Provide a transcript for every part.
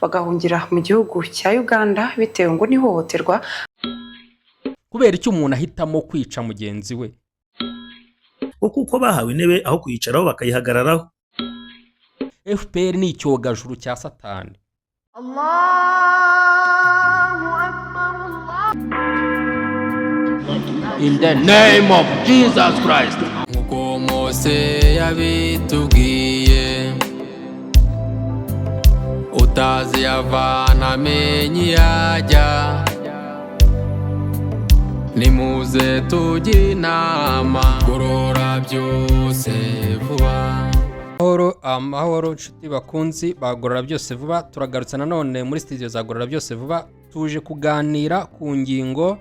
bagahungira mu gihugu cya Uganda bitewe ngo n'ihohoterwa. Kubera icyo umuntu ahitamo kwica mugenzi we? Ngo kuko bahawe intebe aho kuyicaraho bakayihagararaho. FPR ni icyogajuru cya Satani. الله أكبر الله. In the name of Jesus Christ. Nk'uko Mose yabitubwiye, utazi yavana amenye iyo ajya. Nimuze tujye inama, gorora byose vuba. Amahoro, amahoro, nshuti bakunzi bagorora byose vuba. Turagarutse nanone muri studio za Gorora Byose Vuba, tuje kuganira ku ngingo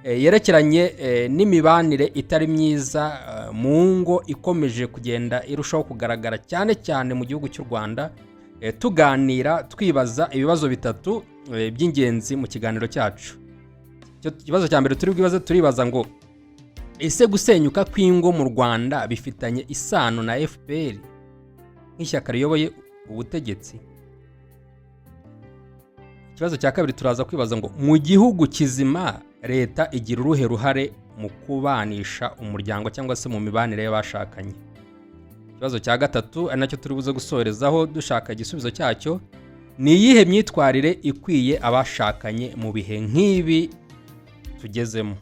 yerekeranye n'imibanire itari myiza mu ngo ikomeje kugenda irushaho kugaragara cyane cyane mu gihugu cy'u Rwanda. Tuganira twibaza ibibazo bitatu by'ingenzi mu kiganiro cyacu. Icyo kibazo cya mbere turi bwibaze, turibaza ngo: ese gusenyuka kw'ingo mu Rwanda bifitanye isano na FPR nk'ishyaka riyoboye ubutegetsi? Ikibazo cya kabiri turaza kwibaza ngo: mu gihugu kizima leta igira uruhe ruhare mu kubanisha umuryango cyangwa se mu mibanire y'abashakanye? Ikibazo cya gatatu, ari nacyo turi buze gusorezaho dushaka igisubizo cyacyo, ni iyihe myitwarire ikwiye abashakanye mu bihe nk'ibi tugezemo?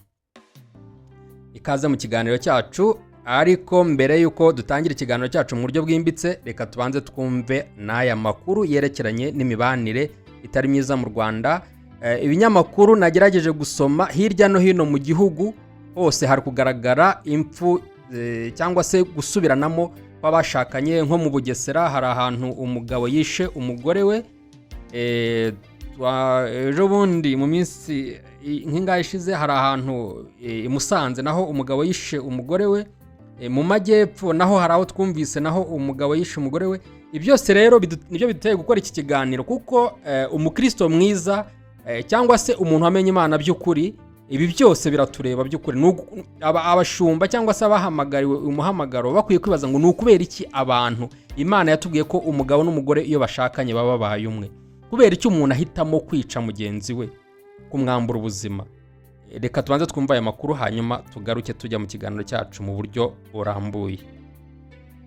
Ikaze mu kiganiro cyacu, ariko mbere y'uko dutangira ikiganiro cyacu mu buryo bwimbitse, reka tubanze twumve n'aya makuru yerekeranye n'imibanire itari myiza mu Rwanda. Ibinyamakuru nagerageje gusoma hirya no hino mu gihugu hose hari kugaragara impfu cyangwa se gusubiranamo kw'abashakanye. Nko mu Bugesera hari ahantu umugabo yishe umugore we. Ejo bundi mu minsi nk'ingahe ishize hari ahantu i Musanze naho umugabo yishe umugore we. Mu majyepfo naho hari aho twumvise naho umugabo yishe umugore we. Ibi byose rero nibyo biduteye gukora iki kiganiro, kuko umukristo mwiza cyangwa se umuntu wamenye Imana by'ukuri, ibi byose biratureba by'ukuri. Abashumba cyangwa se abahamagariwe umuhamagaro bakwiye kwibaza ngo: ni ukubera iki abantu, Imana yatubwiye ko umugabo n'umugore iyo bashakanye baba babaye umwe, kubera iki umuntu ahitamo kwica mugenzi we, kumwambura ubuzima? Reka tubanze twumve aya makuru, hanyuma tugaruke tujya mu kiganiro cyacu mu buryo burambuye.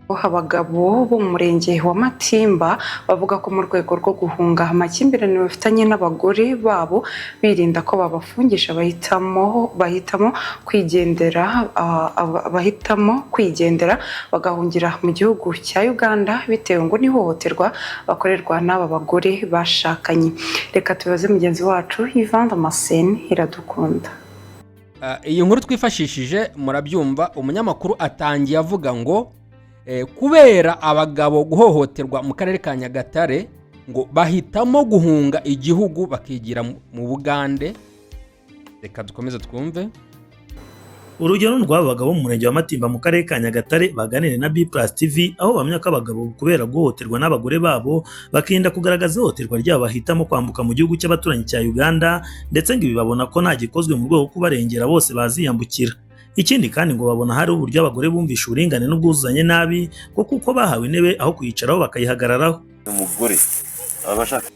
Abagabo bo mu murenge wa Matimba bavuga ko mu rwego rwo guhunga amakimbirane bafitanye n'abagore babo, birinda ko babafungisha, bahitamo kwigendera bagahungira mu gihugu cya Uganda bitewe ngo n'ihohoterwa bakorerwa n'aba bagore bashakanye. Reka tubaze mugenzi wacu Ivan Damascene Iradukunda. Iyi nkuru twifashishije, murabyumva, umunyamakuru atangiye avuga ngo kubera abagabo guhohoterwa mu karere ka Nyagatare, ngo bahitamo guhunga igihugu bakigira mu Bugande. Reka dukomeze twumve. Urugero ni urw'aba bagabo bo mu murenge wa Matimba mu karere ka Nyagatare baganiriye na B Plus TV, aho bahamya ko abagabo kubera guhohoterwa n'abagore babo, bakirinda kugaragaza ihohoterwa ryabo, bahitamo kwambuka mu gihugu cy'abaturanyi cya Uganda, ndetse ngo ibi babona ko nta gikozwe mu rwego rwo kubarengera bose baziyambukira. Ikindi kandi ngo babona hari uburyo abagore bumvisha uburinganire n'ubwuzuzanye nabi, ngo kuko bahawe intebe aho kuyicaraho bakayihagararaho. Umugore aba ashaka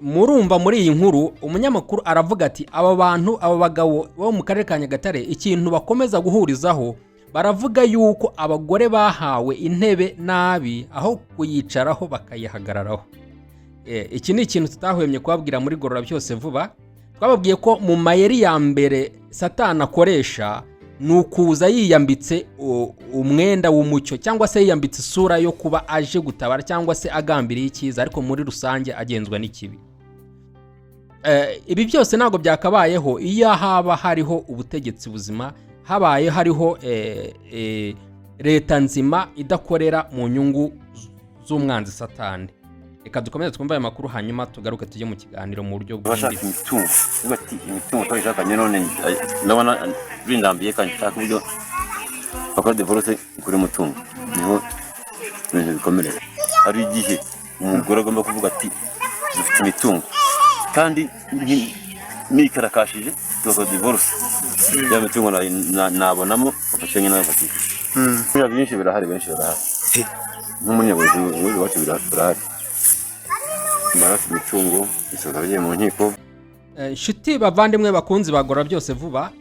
Murumva muri iyi nkuru umunyamakuru aravuga ati aba bantu, aba bagabo bo mu karere ka Nyagatare, ikintu bakomeza guhurizaho, baravuga yuko abagore bahawe intebe nabi, aho kuyicaraho bakayihagararaho. Iki ni ikintu tutahwemye kubabwira muri Gorora Byose Vuba. Twababwiye ko mu mayeri ya mbere Satani akoresha ni ukuza yiyambitse umwenda w'umucyo, cyangwa se yiyambitse isura yo kuba aje gutabara cyangwa se agambiriye icyiza, ariko muri rusange agenzwa n'ikibi. Ibi byose ntabwo byakabayeho iyo haba hariho ubutegetsi buzima, habaye hariho leta nzima idakorera mu nyungu z'umwanzi Satani. Reka dukomeze twumve aya makuru, hanyuma tugaruke tujye mu kiganiro mu buryo aba ashaka bwimbitse. Imitungo, uvuga ati imitungo twayishakanye, none ndabona bindambiye kandi nshaka uburyo bakora divorce kuri mutungo, niho ibintu bikomerera. Hari igihe umugore agomba kuvuga ati dufite imitungo kandi nikarakashije tugakora divorce, ya mitungo nabonamo bafashe nyine nabafatije. Buriya byinshi birahari, benshi barahari, nk'umunyabuzi iwacu birahari. Bari imitungo isoza bagiye mu nkiko. Inshuti bavandimwe, bakunzi bagora byose vuba,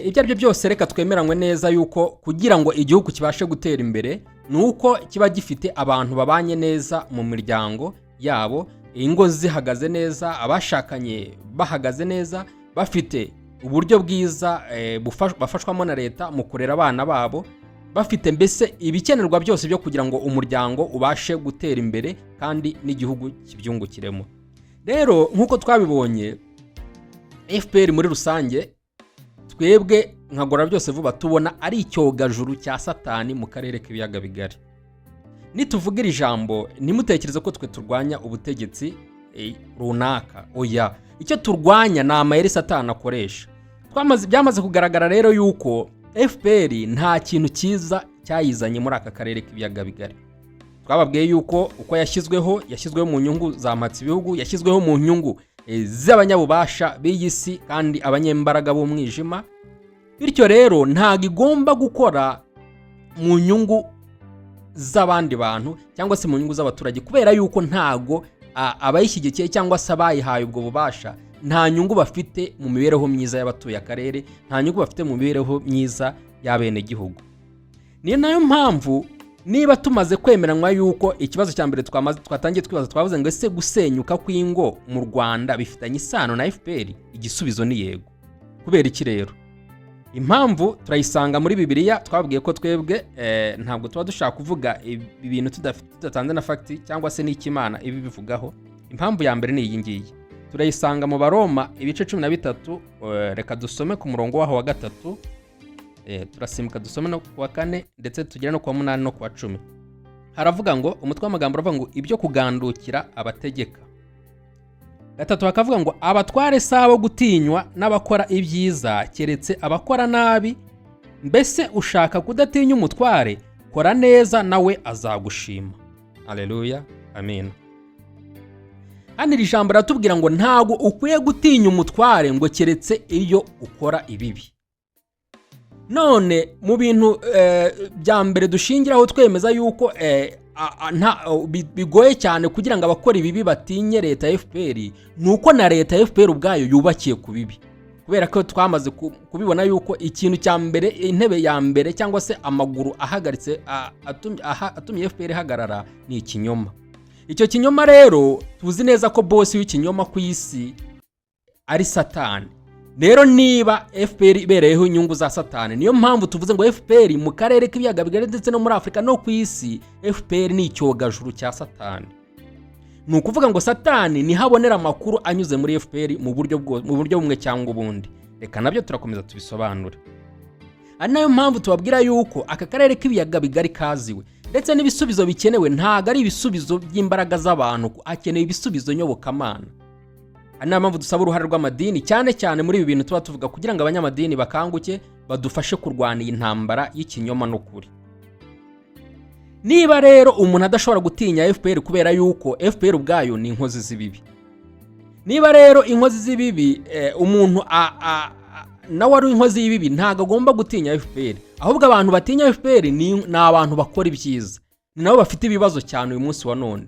ibyo ari byo byose, reka twemeranywe neza yuko kugira ngo igihugu kibashe gutera imbere ni uko kiba gifite abantu babanye neza mu miryango yabo, ingo zihagaze neza, abashakanye bahagaze neza, bafite uburyo bwiza bafashwamo na leta mu kurera abana babo, bafite mbese ibikenerwa byose byo kugira ngo umuryango ubashe gutera imbere kandi n'igihugu kibyungukiremo. Rero nk'uko twabibonye, FPR muri rusange, twebwe nka Gora Byose Vuba tubona ari icyogajuru cya Satani mu karere k'Ibiyaga Bigari. Nituvuga iri jambo, ntimutekereze ko twe turwanya ubutegetsi runaka. Oya, icyo turwanya ni amayeri Satani akoresha. Byamaze kugaragara rero yuko FPR nta kintu cyiza cyayizanye muri aka karere k'Ibiyaga Bigari. Twababwiye yuko uko yashyizweho, yashyizweho mu nyungu za ibihugu, yashyizweho mu nyungu z'abanyabubasha b'iyi si kandi abanyembaraga b'umwijima. Bityo rero ntabwo igomba gukora mu nyungu z'abandi bantu cyangwa se mu nyungu z'abaturage, kubera yuko ntago abayishyigikiye cyangwa se abayihaye ubwo bubasha nta nyungu bafite mu mibereho myiza y'abatuye akarere, nta nyungu bafite mu mibereho myiza y'abenegihugu. Ni nayo mpamvu niba tumaze kwemeranywa yuko ikibazo cya mbere twatangiye twibaza, twavuze ngo: "Ese gusenyuka kw'ingo mu Rwanda bifitanye isano na FPR?" Igisubizo ni yego. Kubera iki rero? Impamvu turayisanga muri Bibiliya. Twabwiye ko twebwe ntabwo tuba dushaka kuvuga ibintu tudatanze na fact cyangwa se n'ikimana ibi bivugaho. Impamvu ya mbere ni iyi ngiyi, turayisanga mu Baroma ibice 13. Reka dusome ku murongo waho wa 3, turasimbuka dusome no ku wa 4, ndetse tugere no ku wa 8 no ku wa 10. Haravuga ngo, umutwe w'amagambo uravuga ngo: "Ibyo kugandukira abategeka." 3 bakavuga ngo: "Abatware si abo gutinywa n'abakora ibyiza, keretse abakora nabi. Mbese ushaka kudatinya umutware? Kora neza, nawe azagushima." Aleluya, amen. Hano iri jambo riratubwira ngo ntabwo ukwiye gutinya umutware, ngo keretse iyo ukora ibibi. None mu bintu bya mbere dushingiraho twemeza yuko bigoye cyane kugira ngo abakora ibibi batinye leta ya FPR, ni uko na leta ya FPR ubwayo yubakiye ku bibi, kubera ko twamaze kubibona yuko ikintu cya mbere, intebe ya mbere cyangwa se amaguru ahagaritse atumye FPR ihagarara ni ikinyoma. Icyo kinyoma rero, tuzi neza ko boss w'ikinyoma ku isi ari Satani. Rero niba FPR ibereyeho inyungu za Satani, niyo mpamvu tuvuze ngo FPR mu karere k'Ibiyaga Bigari ndetse no muri Afurika no ku isi, FPR ni icyogajuru cya Satani. Ni ukuvuga ngo Satani niho abonera amakuru anyuze muri FPR mu buryo bumwe cyangwa ubundi. Reka nabyo turakomeza tubisobanure. Ari nayo mpamvu tubabwira yuko aka karere k'Ibiyaga Bigari kaziwe, ndetse n'ibisubizo bikenewe ntabwo ari ibisubizo by'imbaraga z'abantu, hakenewe ibisubizo nyobokamana. Ari nayo mpamvu dusaba uruhare rw'amadini cyane cyane muri ibi bintu tuba tuvuga, kugira ngo abanyamadini bakanguke badufashe kurwana iyi ntambara y'ikinyoma n'ukuri. Niba rero umuntu adashobora gutinya FPR kubera yuko FPR ubwayo ni inkozi z'ibibi, niba rero inkozi z'ibibi umuntu nawe ari inkozi y'ibibi, ntabwo agomba gutinya FPR. Ahubwo abantu batinya FPR ni abantu bakora ibyiza, ni nabo bafite ibibazo cyane uyu munsi wa none,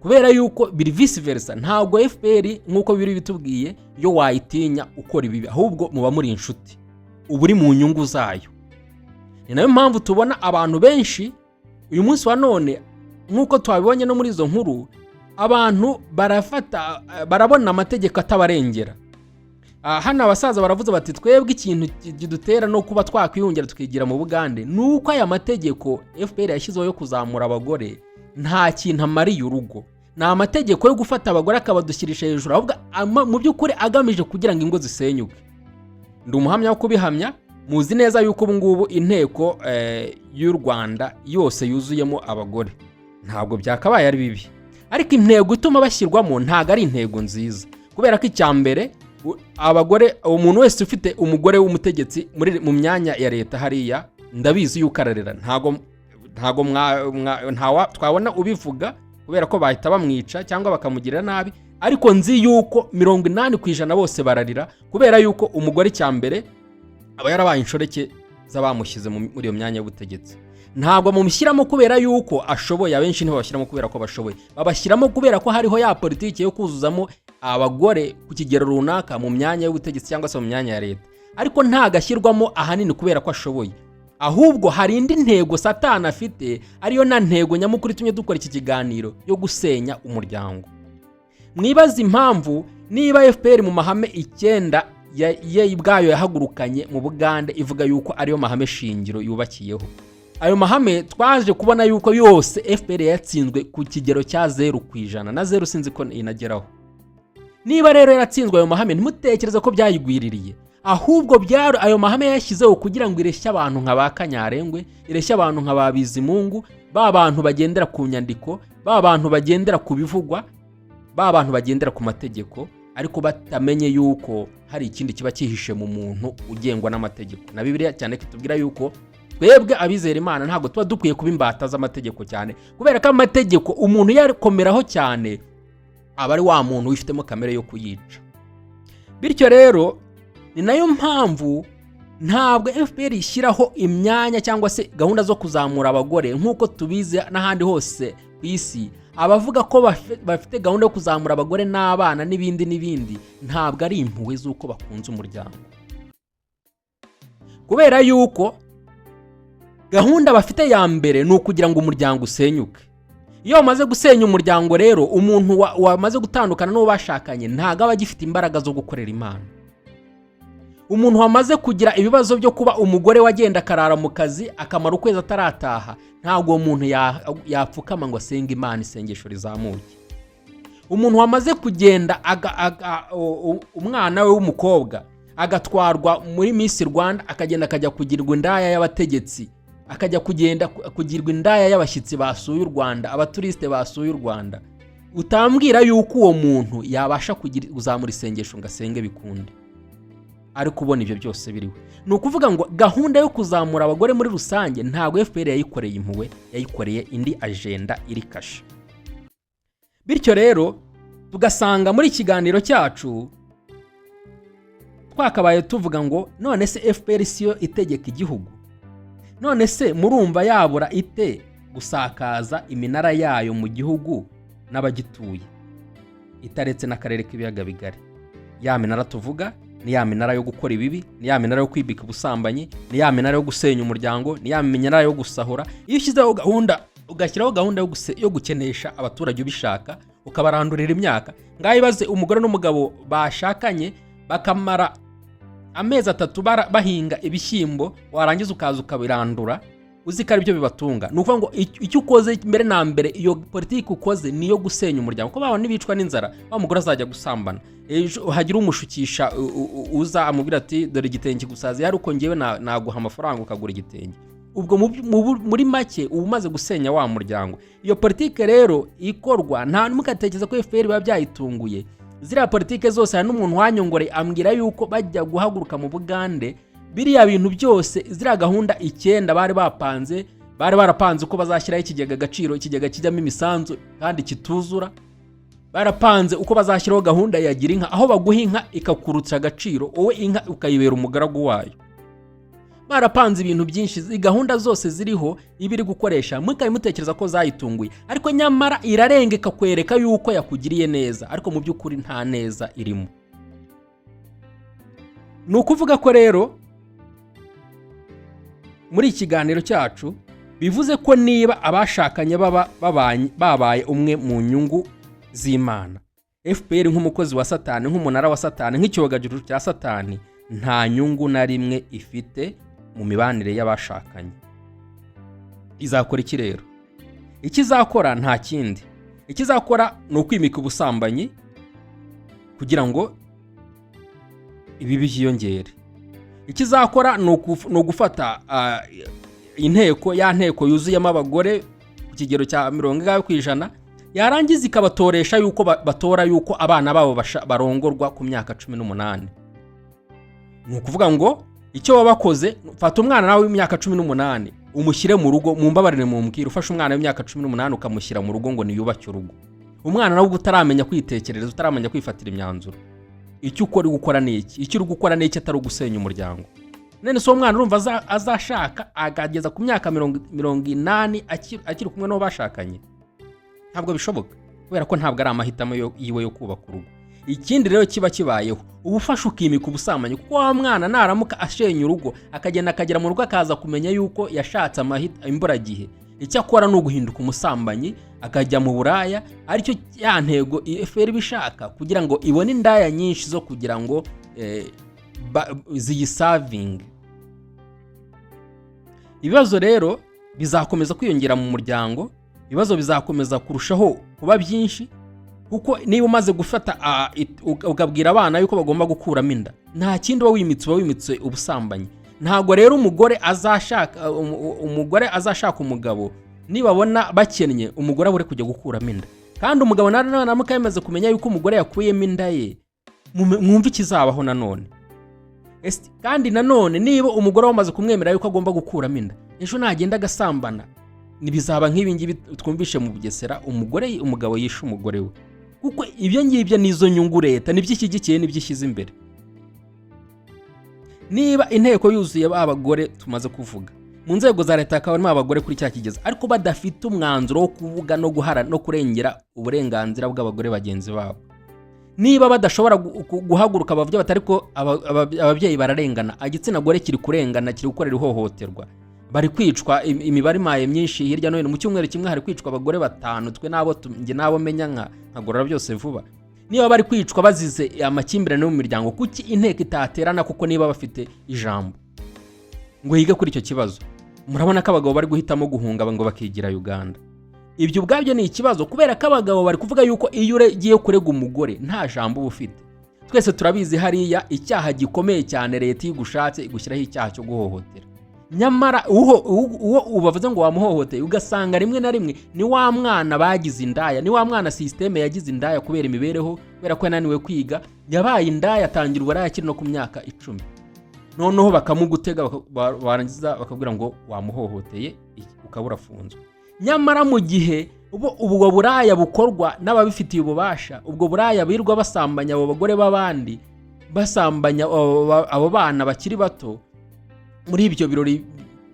kubera yuko biri vice versa. Ntabwo FPR, nk'uko biri bitubwiye, yo wayitinya ukora ibibi, ahubwo muba muri inshuti, uba uri mu nyungu zayo. Ni nayo mpamvu tubona abantu benshi uyu munsi wa none, nk'uko twabibonye no muri izo nkuru, abantu barafata barabona amategeko atabarengera. Hano abasaza baravuze bati: "Twebwe ikintu kidutera no kuba twakwiyongera tukigira mu Bugande ni uko aya mategeko FPR yashyizeho yo kuzamura abagore nta kintu amariye urugo. Ni amategeko yo gufata abagore akabadushyirisha hejuru, ahubwo mu by'ukuri agamije kugira ngo ingo zisenyuke." Ndi umuhamya wo kubihamya. Muzi neza yuko ubu ngubu inteko y'u Rwanda yose yuzuyemo abagore. Ntabwo byakabaye ari bibi, ariko intego ituma bashyirwamo ntabwo ari intego nziza, kubera ko icya mbere abagore, umuntu wese ufite umugore w'umutegetsi mu myanya ya leta hariya, ndabizi yuko ararera. Ntabwo twabona ubivuga kubera ko bahita bamwica cyangwa bakamugirira nabi, ariko nzi yuko 80% bose bararira, kubera yuko umugore icya mbere aba yarabaye inshoreke z'abamushyize muri iyo myanya y'ubutegetsi. Ntabwo bamushyiramo kubera yuko ashoboye. Abenshi ntibabashyiramo kubera ko bashoboye, babashyiramo kubera ko hariho ya politiki yo kuzuzamo abagore ku kigero runaka mu myanya y'ubutegetsi cyangwa se mu myanya ya leta. Ariko ntabwo ashyirwamo ahanini kubera ko ashoboye, ahubwo hari indi ntego Satani afite, ariyo na ntego nyamukuru itumye dukora iki kiganiro, yo gusenya umuryango. Mwibaze impamvu niba FPR mu mahame 9 ye ubwayo yahagurukanye mu Bugande, ivuga yuko ariyo mahame shingiro yubakiyeho. Ayo mahame twaje kubona yuko yose FPR yatsinzwe ku kigero cya 0% na 0, sinzi ko inageraho. Niba rero yaratsinzwe ayo mahame, ntimutekereze ko byayigwiririye, ahubwo byari ayo mahame yashyizeho kugira ngo ireshye abantu nka ba Kanyarengwe, ireshye abantu nka ba Bizimungu, ba bantu bagendera ku nyandiko, ba bantu bagendera ku bivugwa, ba bantu bagendera ku mategeko, ariko batamenye yuko hari ikindi kiba cyihishe mu muntu ugengwa n'amategeko na Bibiliya, cyane ko itubwira yuko twebwe abizera Imana ntabwo tuba dukwiye kuba imbata z'amategeko cyane, kubera ko amategeko umuntu yakomeraho cyane aba ari wa muntu wifitemo kamere yo kuyica. Bityo rero ni nayo mpamvu ntabwo FPR ishyiraho imyanya cyangwa se gahunda zo kuzamura abagore nk'uko tubizi n'ahandi hose ku isi. Abavuga ko bafite gahunda yo kuzamura abagore n'abana n'ibindi n'ibindi, ntabwo ari impuhwe z'uko bakunze umuryango, kubera yuko gahunda bafite ya mbere ni ukugira ngo umuryango usenyuke. Iyo bamaze gusenya umuryango rero, umuntu wamaze gutandukana n'uwo bashakanye ntabwo aba agifite imbaraga zo gukorera Imana. Umuntu wamaze kugira ibibazo byo kuba umugore wagenda akarara mu kazi akamara ukwezi atarataha, ntabwo uwo muntu yapfukama ngo asenge Imana isengesho rizamuke. Umuntu wamaze kugenda umwana we w'umukobwa agatwarwa muri Miss Rwanda, akagenda akajya kugirwa indaya y'abategetsi, akajya kugenda kugirwa indaya y'abashyitsi basuye u Rwanda, abaturisite basuye u Rwanda, utambwira yuko uwo muntu yabasha kuzamura isengesho ngo asenge bikunde ariko ubona ibyo byose biriho? Ni ukuvuga ngo gahunda yo kuzamura abagore muri rusange ntabwo FPR yayikoreye impuhwe, yayikoreye indi agenda iri kashe. Bityo rero tugasanga muri ikiganiro cyacu twakabaye tuvuga ngo: none se FPR siyo itegeka igihugu? None se murumva yabura ite gusakaza iminara yayo mu gihugu n'abagituye, itaretse n'akarere k'Ibiyaga Bigari? Ya minara tuvuga ni ya minara yo gukora ibibi, ni ya minara yo kwibika ubusambanyi, ni ya minara yo gusenya umuryango, ni ya minara yo gusahura. Iyo ushyizeho gahunda, ugashyiraho gahunda yo gukenesha abaturage ubishaka, ukabarandurira imyaka, ngaho ibaze umugore n'umugabo bashakanye bakamara amezi 3 bahinga ibishyimbo, warangiza ukaza ukabirandura uzi ko aribyo bibatunga. Ni ukuvuga ngo icyo ukoze mbere na mbere, iyo politiki ukoze ni iyo gusenya umuryango, kuko babona n'ibicwa n'inzara, wa mugore azajya gusambana, ejo hagira umushukisha uza amubwira ati: "Dore igitenge gusaza yari uko ngewe naguha amafaranga ukagura igitenge." Ubwo muri make uba umaze gusenya wa muryango. Iyo politiki rero ikorwa, nta ntimugatekereza ko FPR biba byayitunguye. Ziriya politiki zose, hari n'umuntu wanyongoreye ambwira yuko bajya guhaguruka mu Bugande, biriya bintu byose, ziriya gahunda 9 bari bapanze, bari barapanze uko bazashyiraho ikigega Agaciro, ikigega kijyamo imisanzu kandi kituzura. Barapanze uko bazashyiraho gahunda ya Gira Inka, aho baguha inka ikakurutsa agaciro, wowe inka ukayibera umugaragu wayo. Barapanze ibintu byinshi. Izi gahunda zose ziriho iba iri gukoresha, mukaba mutekereza ko zayitunguye, ariko nyamara irarenga ikakwereka yuko yakugiriye neza, ariko mu by'ukuri nta neza irimo. Ni ukuvuga ko rero muri iki kiganiro cyacu bivuze ko niba abashakanye baba babaye umwe mu nyungu z'Imana, FPR nk'umukozi wa Satani, nk'umunara wa Satani, nk'icyogajuru cya Satani, nta nyungu na rimwe ifite mu mibanire y'abashakanye. Izakora iki rero? Icyo izakora nta kindi, icyo izakora ni ukwimika ubusambanyi kugira ngo ibibi byiyongere. Icyo izakora ni ugufata inteko, ya nteko yuzuyemo abagore ku kigero cya 40%, yarangiza ikabatoresha yuko batora yuko abana babo barongorwa ku myaka 18. Ni ukuvuga ngo icyo baba bakoze, fata umwana nawe w'imyaka 18 umushyire mu rugo. Mumbabarire mumbwire, ufashe umwana w'imyaka 18 ukamushyira mu rugo ngo niyubake urugo, umwana nawe utaramenya kwitekerereza, utaramenya kwifatira imyanzuro, icyo ukora gukora ni iki? Icyo uri gukora ni iki atari ugusenya umuryango? None se uwo mwana urumva azashaka akageza ku myaka 80 akiri kumwe n'uwo bashakanye? Ntabwo bishoboka, kubera ko ntabwo ari amahitamo yiwe yo kubaka urugo. Ikindi rero kiba kibayeho, uba ufashe ukimika ubusambanyi, kuko wa mwana naramuka ashenye urugo, akagenda akagera mu rugo, akaza kumenya yuko yashatse imburagihe, icyo akora ni uguhinduka umusambanyi, akajya mu buraya, aricyo ya ntego FPR iba ishaka, kugira ngo ibone indaya nyinshi zo kugira ngo ziyisavinge. Ibibazo rero bizakomeza kwiyongera mu muryango, ibibazo bizakomeza kurushaho kuba byinshi, kuko niba umaze gufata ukabwira abana yuko bagomba gukuramo inda, nta kindi uba wimitse, uba wimitse ubusambanyi. Ntabwo rero umugore azashaka umugabo, nibabona bakennye, umugore abure kujya gukuramo inda. Kandi umugabo naramuka yamaze kumenya yuko umugore yakuyemo inda ye, mwumve ikizabaho nanone. Kandi nanone niba umugore wamaze kumwemerera yuko agomba gukuramo inda, ejo nagenda agasambana, ntibizaba nk'ibi ngibi twumvishe mu Bugesera, umugabo yishe umugore we? Kuko ibyo ngibyo nizo nyungu leta nibyo ishyigikiye, nibyo ishyize imbere. Niba inteko yuzuye ba bagore tumaze kuvuga, mu nzego za leta hakaba harimo abagore kuri cya kigeza, ariko badafite umwanzuro wo kuvuga no guhara no kurengera uburenganzira bw'abagore bagenzi babo, niba badashobora guhaguruka bavuge bati: "Ariko ababyeyi bararengana, igitsina gore kiri kurengana, kiri gukorera ihohoterwa, bari kwicwa," imibare imaye myinshi hirya no hino, mu cyumweru kimwe hari kwicwa abagore batanu, twe n'abo njye n'abo menya nkagorora byose vuba. Niba bari kwicwa bazize amakimbirane yo mu miryango, kuki inteko itaterana, kuko niba bafite ijambo, ngo yige kuri icyo kibazo? Murabona ko abagabo bari guhitamo guhunga ngo bakigira Uganda. Ibyo ubwabyo ni ikibazo, kubera ko abagabo bari kuvuga yuko iyo ugiye kurega umugore nta jambo uba ufite. Twese turabizi, hariya icyaha gikomeye cyane, leta iyo igushatse igushyiraho icyaha cyo guhohotera. Nyamara uwo ubavuze ngo wamuhohoteye, ugasanga rimwe na rimwe ni wa mwana bagize indaya, ni wa mwana système yagize indaya kubera imibereho, kubera ko yananiwe kwiga, yabaye indaya, atangira uburaya akiri no ku myaka 10, noneho bakamugutega, barangiza bakabwira ngo wamuhohoteye, ukaba urafunzwe. Nyamara mu gihe ubwo buraya bukorwa n'ababifitiye ububasha, ubwo buraya birirwa basambanya abo bagore b'abandi, basambanya abo bana bakiri bato muri ibyo birori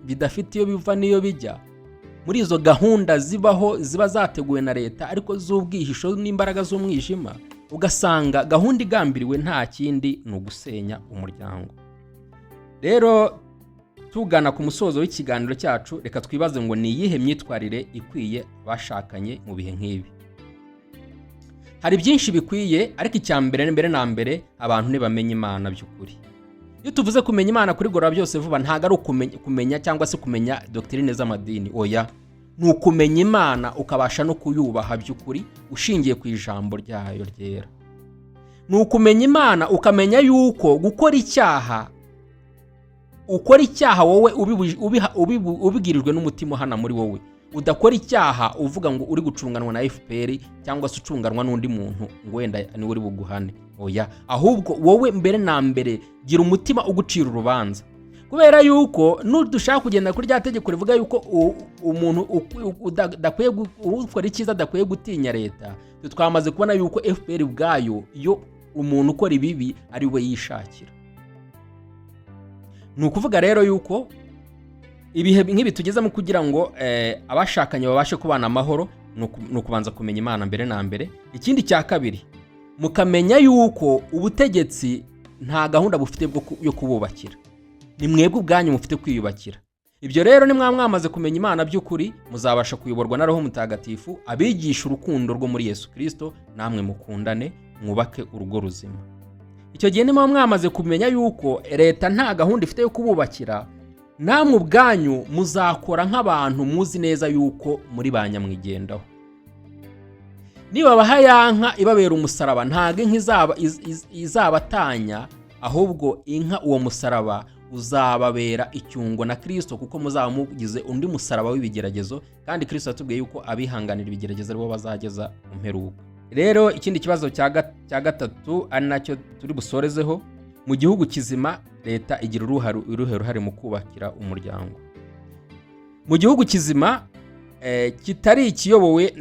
bidafite iyo biva n'iyo bijya, muri izo gahunda zibaho ziba zateguwe na leta ariko z'ubwihisho n'imbaraga z'umwijima, ugasanga gahunda igambiriwe nta kindi, ni ugusenya umuryango. Rero tugana ku musozo w'ikiganiro cyacu, reka twibaze ngo: ni iyihe myitwarire ikwiye abashakanye mu bihe nk'ibi? Hari byinshi bikwiye, ariko icya mbere, mbere na mbere, abantu ntibamenye Imana by'ukuri. Iyo tuvuze kumenya Imana kuri Gora Byose Vuba, ntabwo ari ukumenya cyangwa se kumenya doctrine z'amadini, oya. Ni ukumenya Imana ukabasha no kuyubaha by'ukuri ushingiye ku ijambo ryayo ryera. Ni ukumenya Imana ukamenya yuko gukora icyaha, ukora icyaha wowe ubibwirijwe n'umutima uhana muri wowe, udakora icyaha uvuga ngo uri gucunganwa na FPR cyangwa se ucunganwa n'undi muntu ngo wenda niwe uri buguhane, oya. Ahubwo wowe mbere na mbere gira umutima ugucira urubanza, kubera yuko nudushaka kugenda kuri rya tegeko rivuga yuko umuntu ukora icyiza adakwiye gutinya leta, twe twamaze kubona yuko FPR ubwayo, iyo umuntu ukora ibibi ari we yishakira. Ni ukuvuga rero yuko ibihe nk'ibi tugezemo, kugira ngo abashakanye babashe kubana amahoro, ni ukubanza kumenya Imana mbere na mbere. Ikindi cya kabiri, mukamenya yuko ubutegetsi nta gahunda bufite yo kububakira, ni mwebwe ubwanyu mufite kwiyubakira. Ibyo rero nimwaba mwamaze kumenya Imana by'ukuri, muzabasha kuyoborwa na Roho Mutagatifu abigisha urukundo rwo muri Yesu Kirisito, namwe mukundane, mwubake urugo ruzima. Icyo gihe niba mwamaze kumenya yuko leta nta gahunda ifite yo kububakira, namwe ubwanyu muzakora nk'abantu muzi neza yuko muri ba nyamwigendaho. Nibabaha ya nka ibabera umusaraba, ntabwo inka izabatanya, ahubwo inka, uwo musaraba uzababera icyungo na Kirisito, kuko muzaba mugize undi musaraba w'ibigeragezo, kandi Kirisito yatubwiye yuko abihanganira ibigeragezo aribo bazageza mu mperuka. Rero ikindi kibazo cya gatatu, ari nacyo turi busorezeho: mu gihugu kizima leta igira uruhe ruhare mu kubakira umuryango? Mu gihugu kizima, kitari ikiyobowe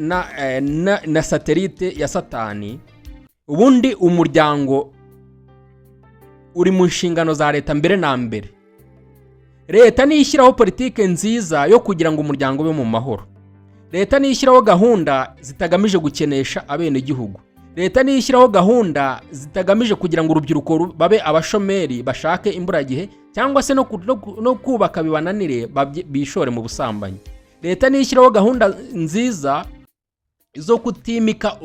na satellite ya Satani, ubundi umuryango uri mu nshingano za leta mbere na mbere. Leta niyo ishyiraho politike nziza yo kugira ngo umuryango ube mu mahoro. Leta niyo ishyiraho gahunda zitagamije gukenesha abenegihugu. Leta niyo ishyiraho gahunda zitagamije kugira ngo urubyiruko babe abashomeri, bashake imburagihe, cyangwa se no kubaka bibananire, bishore mu busambanyi. Leta niyo ishyiraho gahunda nziza zo kutimika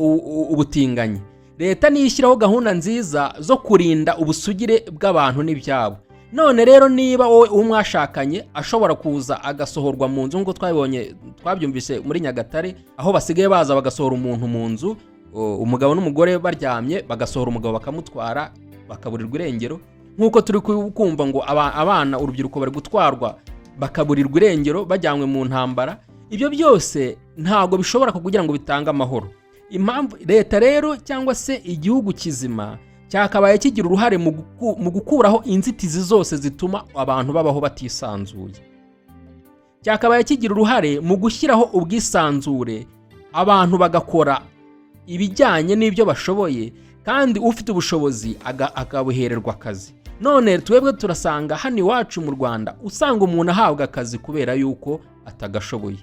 ubutinganyi. Leta niyo ishyiraho gahunda nziza zo kurinda ubusugire bw'abantu n'ibyabo. None rero, niba wowe uwo mwashakanye ashobora kuza agasohorwa mu nzu, nk'uko twabibonye, twabyumvise muri Nyagatare, aho basigaye baza bagasohora umuntu mu nzu, umugabo n'umugore baryamye, bagasohora umugabo bakamutwara, bakaburirwa irengero, nk'uko turi kumva ngo abana, urubyiruko bari gutwarwa bakaburirwa irengero, bajyanywe mu ntambara, ibyo byose ntabwo bishobora kugira ngo bitange amahoro. Impamvu leta rero cyangwa se igihugu kizima cyakabaye kigira uruhare mu gukuraho inzitizi zose zituma abantu babaho batisanzuye, cyakabaye kigira uruhare mu gushyiraho ubwisanzure, abantu bagakora ibijyanye n'ibyo bashoboye, kandi ufite ubushobozi akabuhererwa akazi. None twebwe turasanga hano iwacu mu Rwanda usanga umuntu ahabwa akazi kubera yuko atagashoboye,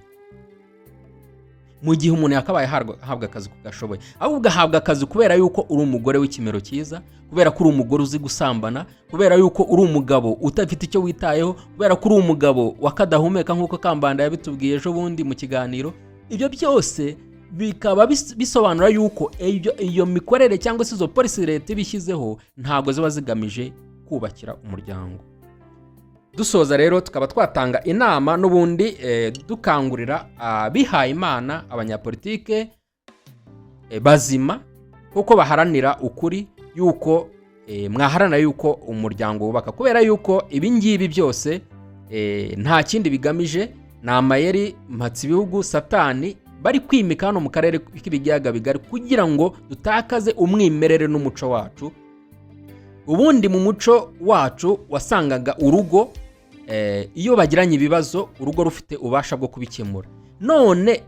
mu gihe umuntu yakabaye ahabwa akazi kugashoboye. Ahubwo ugahabwa akazi kubera yuko uri umugore w'ikimero cyiza, kubera ko uri umugore uzi gusambana, kubera yuko uri umugabo udafite icyo witayeho, kubera ko uri umugabo wakadahumeka, nk'uko Kambanda yabitubwiye ejo bundi mu kiganiro. Ibyo byose bikaba bisobanura yuko iyo mikorere cyangwa se izo policy leta iba ishyizeho ntabwo ziba zigamije kubakira umuryango. Dusoza rero, tukaba twatanga inama n'ubundi, dukangurira abihaye Imana, abanyapolitike bazima kuko baharanira ukuri, yuko mwaharanira yuko umuryango wubaka, kubera yuko ibi ngibi byose nta kindi bigamije, ni amayeri mpatsibihugu Satani bari kwimika hano mu karere k'ibiyaga bigari kugira ngo dutakaze umwimerere n'umuco wacu. Ubundi mu muco wacu wasangaga urugo, iyo bagiranye ibibazo, urugo rufite ububasha bwo kubikemura. None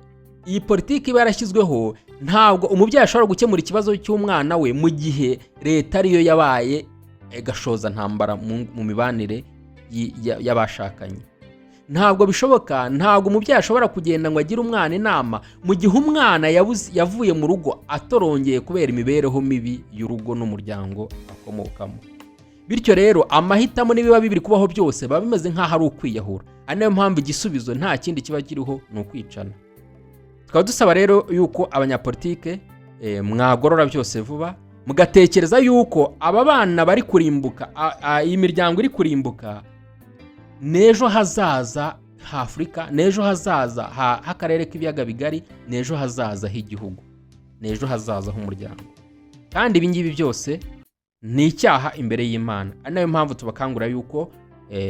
iyi politiki iba yarashyizweho, ntabwo umubyeyi ashobora gukemura ikibazo cy'umwana we mu gihe leta ariyo yabaye gashoza ntambara mu mibanire y'abashakanye. Ntabwo bishoboka. Ntabwo umubyeyi ashobora kugenda ngo agire umwana inama mu gihe umwana yavuye mu rugo atorongeye kubera imibereho mibi y'urugo n'umuryango akomokamo. Bityo rero, amahitamo n'ibiba bibiri kubaho byose biba bimeze nk'aho ari ukwiyahura, ari nayo mpamvu igisubizo nta kindi kiba kiriho, ni ukwicana. Tukaba dusaba rero yuko abanyapolitike mwagorora byose vuba, mugatekereza yuko aba bana bari kurimbuka, iyi miryango iri kurimbuka, n'ejo hazaza ha Afurika, n'ejo hazaza h'akarere k'ibiyaga bigari, n'ejo hazaza h'igihugu, n'ejo hazaza h'umuryango. Kandi ibi ngibi byose ni icyaha imbere y'Imana, ari nayo mpamvu tubakangurira yuko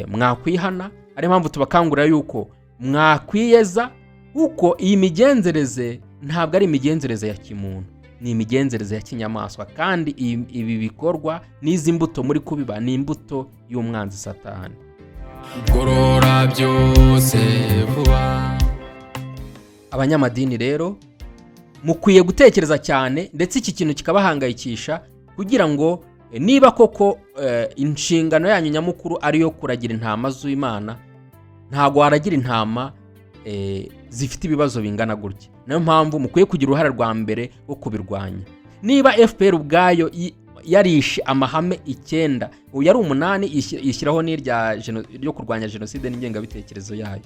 mwakwihana, ariyo mpamvu tubakangurira yuko mwakwiyeza, kuko iyi migenzereze ntabwo ari imigenzereze ya kimuntu, ni imigenzereze ya kinyamaswa. Kandi ibi bikorwa n'izi mbuto muri kubiba ni imbuto y'umwanzi Satani. Gorora byose vuba. Abanyamadini rero mukwiye gutekereza cyane, ndetse iki kintu kikabahangayikisha, kugira ngo niba koko inshingano yanyu nyamukuru ari iyo kuragira intama z'Imana, ntabwo waragira intama zifite ibibazo bingana gutya. Niyo mpamvu mukwiye kugira uruhare rwa mbere rwo kubirwanya. Niba FPR ubwayo yarishe amahame 9, ubu yari 8, ishyiraho n'irya ryo kurwanya jenoside n'ingengabitekerezo yayo,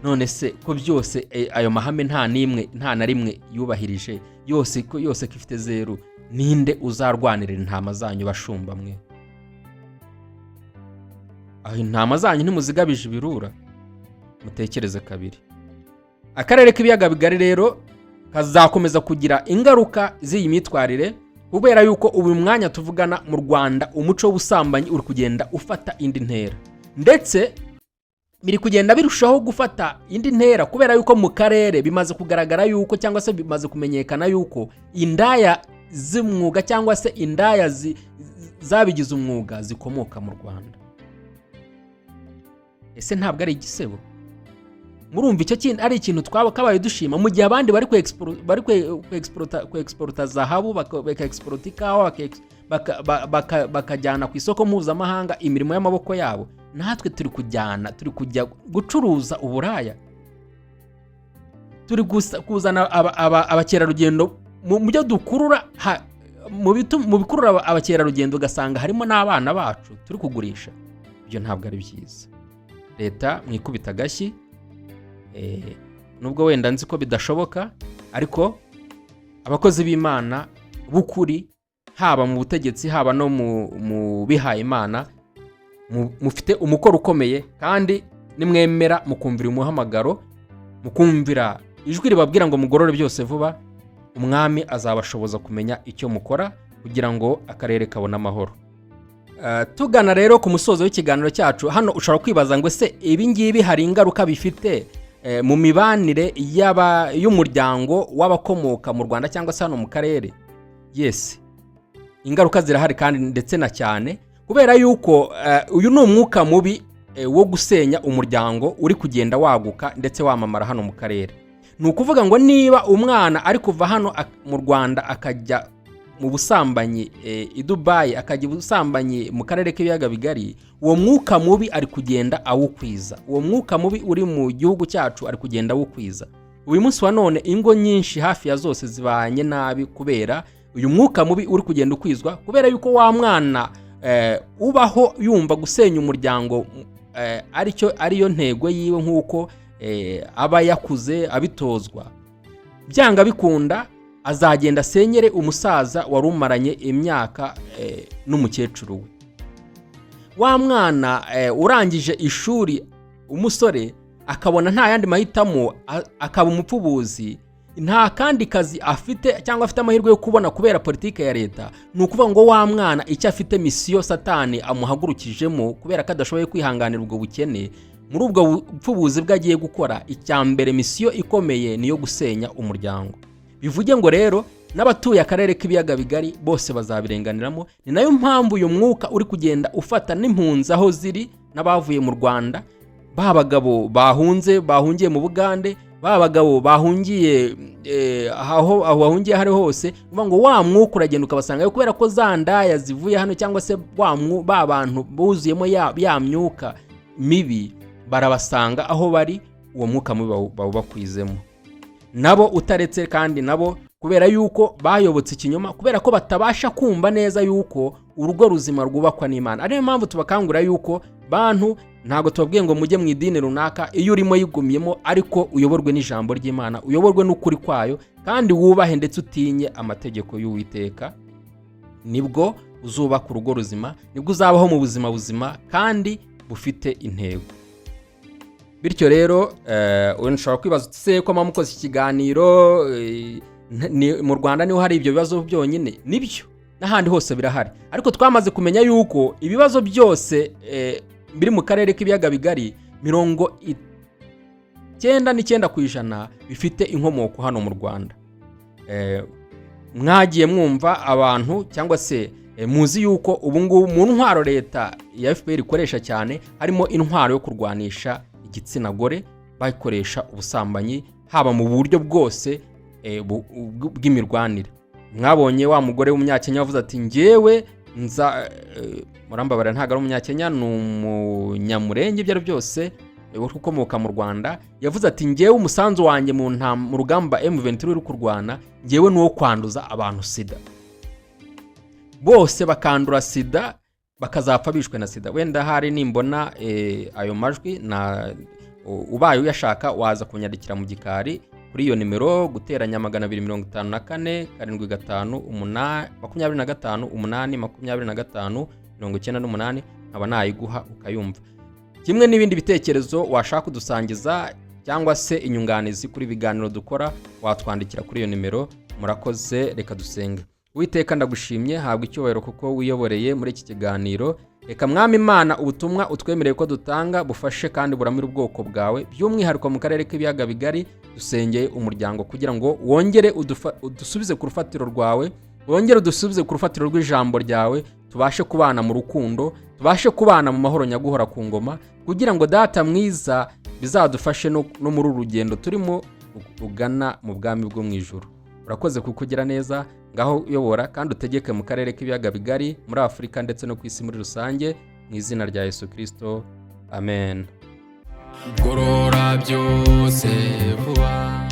none se ko byose ayo mahame nta n'imwe, nta na rimwe yubahirije, yose ko yose ko ifite zeru, ninde uzarwanirira intama zanyu, bashumba mwe? Aho intama zanyu ntimuzigabije ibirura? Mutekereze kabiri. Akarere k'ibiyaga bigari rero kazakomeza kugira ingaruka z'iyi myitwarire, kubera yuko ubu mwanya tuvugana mu Rwanda umuco w'ubusambanyi uri kugenda ufata indi ntera, ndetse biri kugenda birushaho gufata indi ntera kubera yuko mu karere bimaze kugaragara yuko, cyangwa se bimaze kumenyekana yuko indaya z'umwuga cyangwa se indaya zabigize umwuga zikomoka mu Rwanda. Ese ntabwo ari igisebo? Murumva icyo kintu ari ikintu twaba kabaye dushima, mu gihe abandi bari kwexporta zahabu, bakaexporta ikawa, bakajyana ku isoko mpuzamahanga imirimo y'amaboko yabo? Natwe turi kujyana, turi kujya gucuruza uburaya, turi kuzana abakerarugendo mu byo dukurura, mu bikurura abakerarugendo ugasanga harimo n'abana bacu turi kugurisha. Ibyo ntabwo ari byiza. Leta mwikubita agashyi, nubwo wenda nzi ko bidashoboka, ariko abakozi b'Imana b'ukuri, haba mu butegetsi, haba no mu bihaye Imana, mufite umukoro ukomeye, kandi nimwemera mukumvira umuhamagaro, mukumvira ijwi ribabwira ngo mugorore byose vuba, Umwami azabashoboza kumenya icyo mukora kugira ngo akarere kabone amahoro. Tugana rero ku musozo w'ikiganiro cyacu hano, ushobora kwibaza ngo: ese ibi ngibi hari ingaruka bifite mu mibanire y'umuryango w'abakomoka mu Rwanda cyangwa se hano mu karere? Yes, ingaruka zirahari kandi ndetse na cyane, kubera yuko uyu ni umwuka mubi wo gusenya umuryango uri kugenda waguka ndetse wamamara hano mu karere. Ni ukuvuga ngo niba umwana ari kuva hano mu Rwanda akajya mu busambanyi i Dubayi, akajya ubusambanyi mu karere k'Ibiyaga Bigari, uwo mwuka mubi ari kugenda awukwiza. Uwo mwuka mubi uri mu gihugu cyacu ari kugenda awukwiza. Uyu munsi wa none ingo nyinshi hafi ya zose zibanye nabi kubera uyu mwuka mubi uri kugenda ukwizwa, kubera yuko wa mwana ubaho yumva gusenya umuryango aricyo ariyo ntego yiwe, nk'uko aba yakuze abitozwa. Byanga bikunda azagenda asenyere umusaza wari umaranye imyaka n'umukecuru we. Wa mwana urangije ishuri, umusore, akabona nta yandi mahitamo, akaba umupfubuzi, nta kandi kazi afite cyangwa afite amahirwe yo kubona kubera politiki ya leta. Ni ukuvuga ngo wa mwana icyo afite, mission Satani amuhagurukijemo, kubera ko adashoboye kwihanganira ubwo bukene, muri ubwo bupfubuzi bwe agiye gukora, icya mbere, mission ikomeye ni iyo gusenya umuryango. Bivuge ngo rero n'abatuye akarere k'Ibiyaga Bigari bose bazabirenganiramo. Ni nayo mpamvu uyu mwuka uri kugenda ufata n'impunzi aho ziri n'abavuye mu Rwanda, ba bagabo bahunze, bahungiye mu Bugande, ba bagabo bahungiye aho bahungiye aho ari hose. Uvuga ngo wa mwuka uragenda ukabasangayo, kubera ko za ndaya zivuye hano cyangwa se ba bantu buzuyemo ya myuka mibi barabasanga aho bari, uwo mwuka mubi bawubakwizemo nabo utaretse. Kandi nabo kubera yuko bayobotse ikinyoma, kubera ko batabasha kumva neza yuko urugo ruzima rwubakwa n'Imana. Ariyo mpamvu tubakangurira yuko bantu, ntabwo tubabwiye ngo mujye mu idini runaka, iyo urimo yigumyemo, ariko uyoborwe n'ijambo ry'Imana, uyoborwe n'ukuri kwayo, kandi wubahe ndetse utinye amategeko y'Uwiteka. Nibwo uzubaka urugo ruzima, nibwo uzabaho mu buzima buzima kandi bufite intego. Bityo rero ushobora kwibaza uti: se ko mukoze iki kiganiro, mu Rwanda niho hari ibyo bibazo byonyine? Nibyo, n'ahandi hose birahari, ariko twamaze kumenya yuko ibibazo byose biri mu karere k'Ibiyaga Bigari, 99% bifite inkomoko hano mu Rwanda. Mwagiye mwumva abantu cyangwa se muzi yuko ubu ngubu mu ntwaro leta ya FPR ikoresha cyane harimo intwaro yo kurwanisha igitsina gore, bakoresha ubusambanyi, haba mu buryo bwose bw'imirwanire. Mwabonye wa mugore w'Umunyakenya wavuze ati: njyewe nza murambabarira, ntabwo ari Umunyakenya, ni Umunyamurenge, ibyo ari byose ukomoka mu Rwanda, yavuze ati: ngewe umusanzu wanjye mu rugamba M23 uri kurwana, ngewe ni uwo kwanduza abantu sida, bose bakandura sida, bakazapfa bishwe na sida. Wenda hari nimbona ayo majwi na ubaye uyashaka waza kunyandikira mu gikari kuri iyo nimero guteranya 254 75 8 25 8 25 98, nkaba nayiguha ukayumva, kimwe n'ibindi bitekerezo washaka kudusangiza cyangwa se inyunganizi kuri ibiganiro dukora, watwandikira kuri iyo nimero. Murakoze, reka dusenge. Uwiteka, ndagushimye, habwa icyubahiro kuko wiyoboreye muri iki kiganiro. Reka Mwami Imana, ubutumwa utwemereye ko dutanga bufashe kandi buramire ubwoko bwawe, by'umwihariko mu karere k'Ibiyaga Bigari. Dusengeye umuryango kugira ngo wongere udusubize ku rufatiro rwawe, wongere udusubize ku rufatiro rw'ijambo ryawe, tubashe kubana mu rukundo, tubashe kubana mu mahoro nyaguhora ku ngoma, kugira ngo Data mwiza bizadufashe no muri uru rugendo turimo rugana mu bwami bwo mu ijuru. Urakoze kuko ugira neza. Ngaho uyobora kandi utegeke mu karere k'Ibiyaga Bigari, muri Afurika ndetse no ku isi muri rusange, mu izina rya Yesu Kirisito. Amen. Gorora byose vuba.